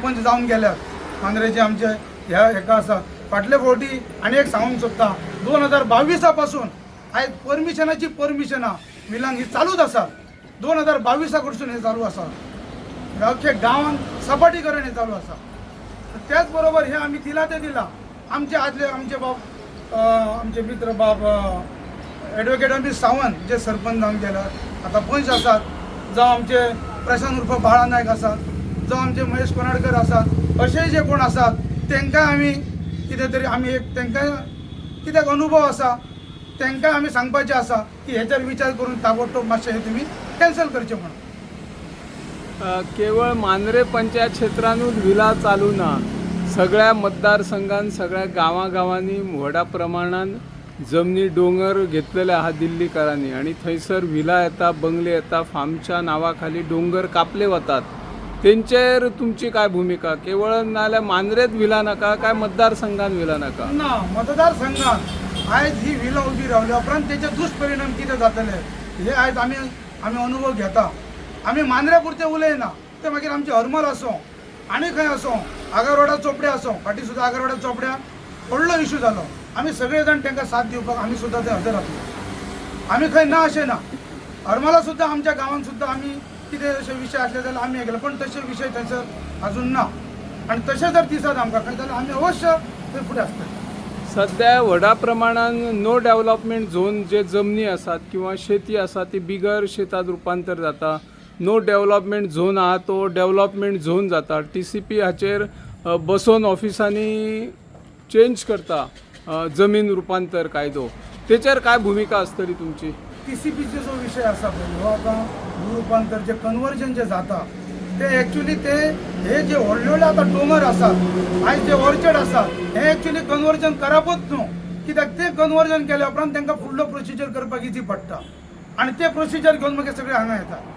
सरपंच जावन गेल्यात मांद्रेचे आमचे ह्या हेका आसा. फाटले फावटी आनी एक सांगूंक सोदता, 2022 पासून आयज परमिशनाची परमिशनां विलांक ही चालूच आसा. 2022 कडसून हें चालू आसा. अख्खे गांवांत सपाटीकरण हें चालू आसा. त्याच बरोबर हे आमी दिला ते दिला आमचे आदले आमचे बाब, आमचे मित्र बाब एडवोकेट अमित सावंत जे सरपंच जावन गेल्यात, आतां पंच आसात, जावं आमचे प्रशांत उर्फ बाळा नायक आसात, जावं आमचे महेश कोनाडकर आसात, अशे जे कोण आसात तांकां आमी कितें तरी आमी एक तांकां कित्याक अनुभव आसा, तांकां आमी सांगपाचें आसा की हेचेर विचार करून ताबडतोब मातशें हें तुमी कॅन्सल करचें म्हणून. केवळ मांद्रे पंचायत क्षेत्रानूच विला चालू ना. सगळ्या मतदारसंघान, सगळ्या गांवागांवांनी व्हडा प्रमाणान जमनी दोंगर घेतलेले आहा दिल्लीकारांनी आणि थंयसर विला येता, बंगले येता, फार्मच्या नांवा खाली दोंगर कापले वतात. तेंचेर तुमची काय भुमिका? केवळ नाल्यार मांद्रेत विला नाका काय मतदारसंघान विला नाका? ना, मतदारसंघात आयज ही विला उबी रावल्या उपरांत तेचे दुष्परिणाम कितें जातले हे आयज आमी आमी अनुभव घेता. आमी मांद्र्या पुरते उलयना, ते मागीर आमचे हरमल आसूं आनी खंय आसूं, आगरवाडा चोपड्या आसूं, फाटीं सुद्दां आगरवाडा चोपड्या व्हडलो इशू जालो. आमी सगळे जाण तांकां साथ दिवपाक आमी सुद्दां ते हजर आसले. आमी खंय ना अशें ना. हरमला सुद्दां आमच्या गांवांत सुद्दां आमी कितें अशे विशय आसले जाल्यार आमी हे केले, पण तशे विशय थंयसर अजून ना आनी तशें जर दिसत आमकां खंय जाल्यार आमी अवश्य थंय फुडें आसतले. सध्या व्हडा प्रमाणान नो डेव्हलपमेंट झोन जे जमनी आसात किंवा शेती आसा ती बिगर शेतात रुपांतर जाता. नो डेव्हलपमेंट झोन आहा तो डेव्हलपमेंट झोन जाता. टीसीपी हाचेर बसोवन ऑफिसांनी चेंज करता जमीन रुपांतर कायदो. तेचेर काय भुमिका आसतली तुमची? टीसीपीचो जो विशय आसा पळय, हो आतां भूरुपांतर जे कन्वर्जन जे जाता ते एक्चुली ते हे जे व्हडले व्हडले आतां दोंगर आसात, आयज जे ऑर्चर्ड आसात, हे एक्चुली कन्वर्जन करपूच न्हू, कित्याक ते कन्वर्जन केल्या उपरांत तांकां फुडलो प्रोसिजर करपाक इजी पडटा आनी ते प्रोसिजर घेवन मागीर सगळे हांगा येतात.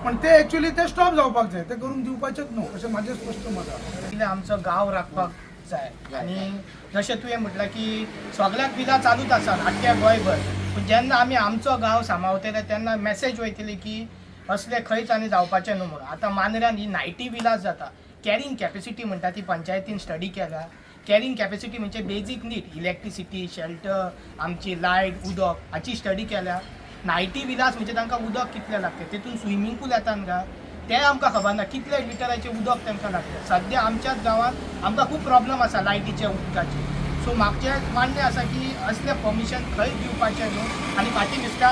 पण ते एक्चुली ते स्टॉप जावपाक जाय, ते करूंक दिवपाचेच न्हू अशें म्हाजें स्पश्ट मत आसा. पयलीं आमचो गांव राखपाक जाय आनी जशें तुवें म्हटलां की सगळ्याक विला चालूच आसात आख्ख्या गोंयभर, पूण जेन्ना आमी आमचो गांव सांबाळतले तेन्ना मॅसेज वयतली की असले खंयच आनी जावपाचें न्हू म्हणून. आतां मांद्र्यान ही 90 विलास जाता. कॅरिंग कॅपेसिटी म्हणटा ती पंचायतीन स्टडी केल्या. कॅरिंग कॅपेसिटी म्हणजे बेजीक नीड, इलेक्ट्रिसिटी, शेल्टर, आमची लायट, उदक हाची स्टडी केल्या. 90 विलास म्हणजे तांकां उदक कितलें लागता, तेतून स्विमींग पूल येता न्हू, तें आमकां खबर ना कितले लिटराचें उदक तांकां लागता. सद्या आमच्याच गांवांत आमकां खूब प्रॉब्लम आसा लायटीचे, उदकाचे. सो म्हाजें मान्य आसा की असलें परमिशन खंयच दिवपाचें न्हू. आनी फाटीं दिसता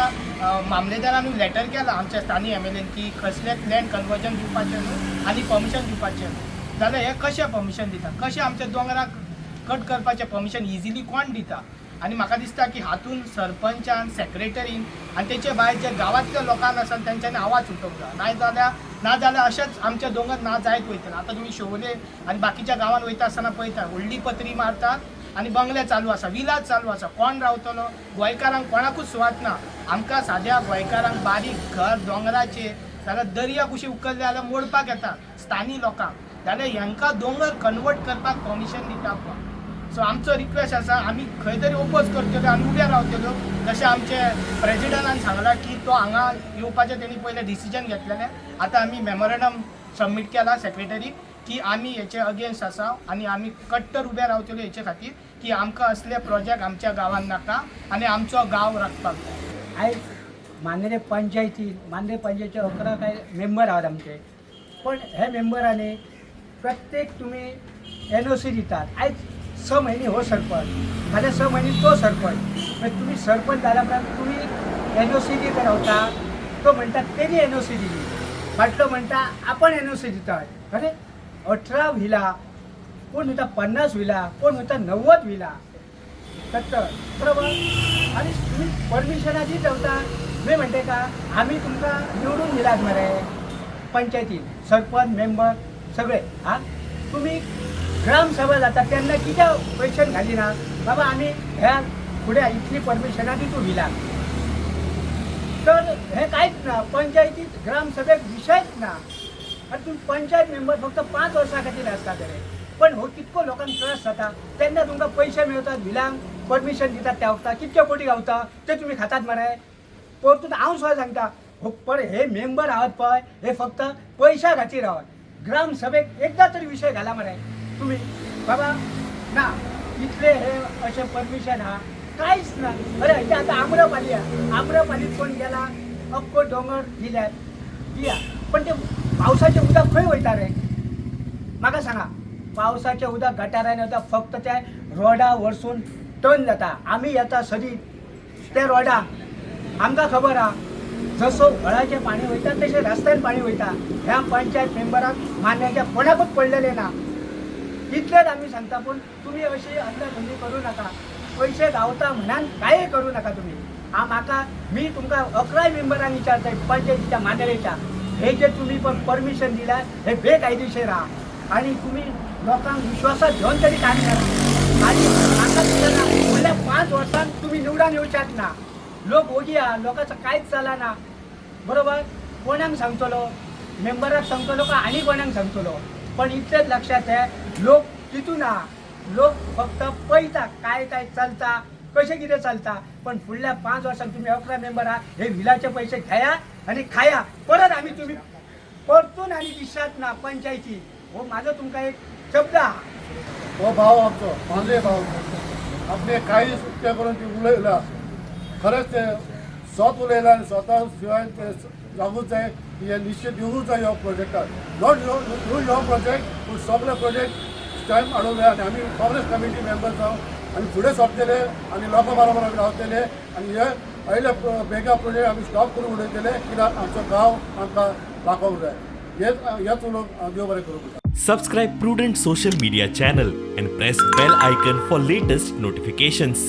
मामलेदारानूय लेटर केलां आमच्या स्थानीय एमएलएन की कसलेंच लँड कन्वर्जन दिवपाचें न्हू आनी परमिशन दिवपाचें न्हू. जाल्यार हें कशें परमिशन दिता? कशें आमच्या दोंगराक कट करपाचें परमिशन इजिली कोण दिता? आनी म्हाका दिसता की हातून सरपंचान, सेक्रेटरीन आनी तेचे भायर जे गांवांतल्या लोकांक आसा तेंच्यांनी आवाज उठोवंक जाय. नाय जाल्यार, ना जाल्यार अशेंच आमचे दोंगर ना जायत वयतले. आतां तुमी शिवोले आनी बाकीच्या गांवांत वयता आसतना पळयता, व्हडली पत्री मारतात आनी बंगले चालू आसा, विलास चालू आसा. कोण रावतलो? गोंयकारांक कोणाकूच सुवात ना. आमकां साद्या गोंयकारांक बारीक घर दोंगराचेर जाल्यार दर्या कुशी उखल्ले जाल्यार मोडपाक येता स्थानीय लोकांक, जाल्यार हेंकां दोंगर कन्वर्ट करपाक परमिशन दिता कोण? सो आमचो रिक्वेस्ट आसा, आमी खंय तरी ओपोज करतल्यो आनी उबे रावतल्यो. जशें आमचे प्रेजिडंटान सांगलां की तो हांगा येवपाचें तेणी पयलें डिसिजन घेतलेलें. आतां आमी मेमोरेंडम सबमीट केला सेक्रेटरीक की आमी हेचे अगेन्स्ट आसा आनी आमी कट्टर उबे रावतले हेचे खातीर की आमकां असले प्रोजेक्ट आमच्या गांवांत नाका आनी आमचो गांव राखपाक जाय. आयज मांद्रे पंचायतीन, मांद्रे पंचायतीचे 11 काय मेंबर आहात आमचे, पण हे मेंबरांनी प्रत्येक तुमी एनओसी दितात. आयज 6 म्हयने हो सरपंच, फाल्यां 6 म्हयने तो सरपंच. मागीर तुमी सरपंच जाल्या उपरांत तुमी एनओसी दित रावता. तो म्हणटा तेणी एनओसी दिली, फाटलो म्हणटा आपण एनओसी दितात. अरे, 18 व्हिला, कोण म्हणटा 50 व्हिला, कोण म्हणटा 90 व्हिला, 70, बरोबर? आनी तुमी परमिशनां दीत रावता. तुमी म्हणटे का आमी तुमकां निवडून दिलात मरे पंचायतीन सरपंच, मेंबर सगळे. हा, तुमी ग्रामसभा जाता तेन्ना कित्याक क्वेश्चन घालिना, बाबा आमी ह्या फुडें इतली परमिशनां दितू व्हिलाक? तर हें कांयच ना. पंचायतीत ग्रामसभेक विशयच ना. आनी तुमी पंचायत मेंबर फक्त 5 वर्सां खातीर आसता रे, पण हो कितको लोकांक त्रास जाता तेन्ना तुमकां पयशे मेळतात, व्हिलांक परमिशन दितात. त्या वखदाक कितके कोटी गावता ते तुमी खातात मरे. परतून हांव सुद्दां सांगता, हो पर हे मेंबर आहात पळय, हे फक्त पयशा खातीर आहात. ग्रामसभेक एकदां तरी विशय घाला मरे तुमी. बाबा ना इतले हे अशें परमिशन आहा, कांयच ना. अरे हेचे आतां आम्रपाली आहा, आम्रपालीत कोण गेला अख्खो दोंगर दिल्यात दिया, पण ते पावसाचें उदक खंय वयता रे म्हाका सांगा. पावसाचें उदक गटारान वता, फक्त त्या रोडा वरसून टर्न जाता. आमी येता सदीं त्या रोडा, आमकां खबर आहा जसो व्हळाचें पाणी वयता तशें रस्त्यान पाणी वयता. ह्या पंचायत मेंबराक मान्याच्या कोणाकूच पडलेलें ना. इतलेंच आमी सांगता, पूण तुमी अशी अंधधंदी करूं नाका. पयशे गावता म्हणान कांय करूं नाका तुमी. आ म्हाका मी तुमकां 11 मेंबरांक विचारता पंचायतीच्या मांद्रेच्या, हे जे तुमी पण परमिशन दिल्या हे बेकायदेशीर आहा आनी तुमी लोकांक विश्वासात घेवन तरी काम करा. आनी म्हाका दिसना फुडल्या 5 वर्सांत तुमी निवडून येवच्यात ना. लोक ओगी आहा, लोकांचो कांयच चलना बरोबर. कोणाक सांगतलो, मेंबराक सांगतलो काय आनी कोणाक सांगतलो? पण इतलेंच लक्षात आहे, लोक तितून आहा, लोक फक्त पळयता काय काय चलता, कशें कितें चलता. पण फुडल्या 5 वर्सांत तुमी 11 मेंबर आहा, हे विलाचे पैसे घेया आनी खाया. परत आमी तुमी परतून आनी दिसात ना पंचायती. हो म्हाजो तुमकां एक शब्द आहा. हो भाव आमचो मांद्रे भाव आपणे काही सुट्टे करून ती उलयला, खरेंच ते स्वत उलयला आनी स्वता शिवाय ते जागूच जाय की हे निश्चित येवूच जाय ह्या प्रोजेक्टाक. Not न्हू ह्यो प्रोजेक्ट, पूण सगळे प्रोजेक्ट टायम हाडूंक जाय. आनी आमी काँग्रेस कमिटी मेंबर जावं आनी फुडें सरतले आनी लोकां बरोबर आमी रावतले आनी हे आयले बेगा प्रोजेक्ट आमी स्टॉप करून उडयतले, कित्याक आमचो गांव आमकां दाखोवंक जाय. हेच हेच उलोवंक देव बरें करूं. Subscribe Prudent Social Media channel and press bell icon for latest notifications.